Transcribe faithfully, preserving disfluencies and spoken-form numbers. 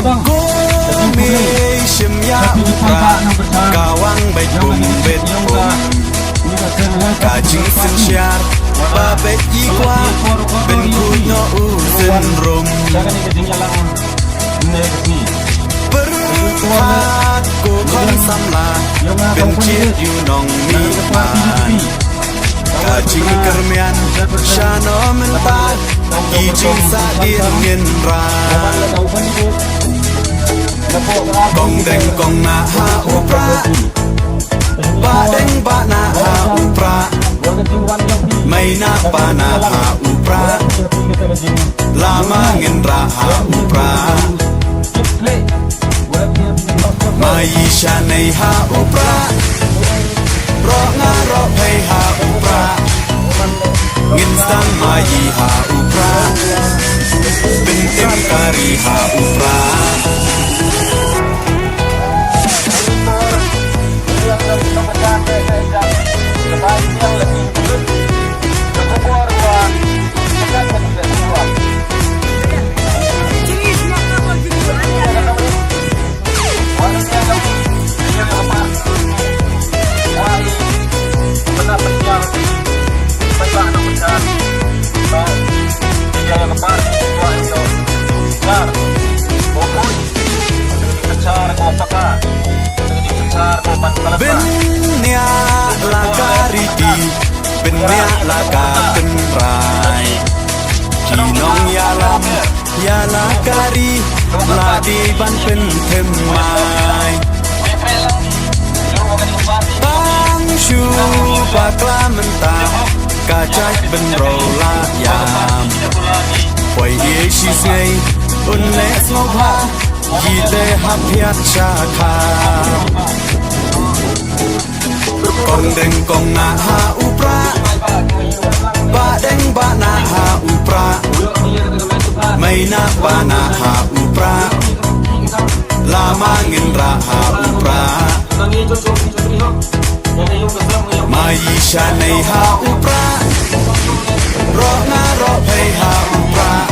Ko mei shim ïa u prah, ka wang beit bum beit bum. Ka jingsynshar ba beit i kwah, pynkuno u synrum. Pyrkhat ko khon samla, pynjit ïa u nongmihman. Ka jingkyrmen shano mynta, ki jingsahdien ngin rah. Kong deng kong nah ha u prah, bah deng bah nah ha u prah, mei nah pa nah ha u prah, lama ngin rah ha u prah. Maï shanei ha u prah, roh nga roh phei ha u prah, ngin sdang maï ha u prah, pyntim kari ha u prah. Bniah la ka riti, bniah la ka tynrai. Ki nongïalam ïa la ka ri la dei ban pynthymmai. Tang shu bakla mynta, ka jait bynriew la ïam. Poi ïa shi sngi un leh sngewbha, ki te hap hiat sha kha. Kong deng kong nah ha u prah, bah deng bah nah ha u prah, mei nah pa nah ha u prah, lama ngin rah ha u prah. Maï shanei ha u prah, roh nga roh phei ha u prah,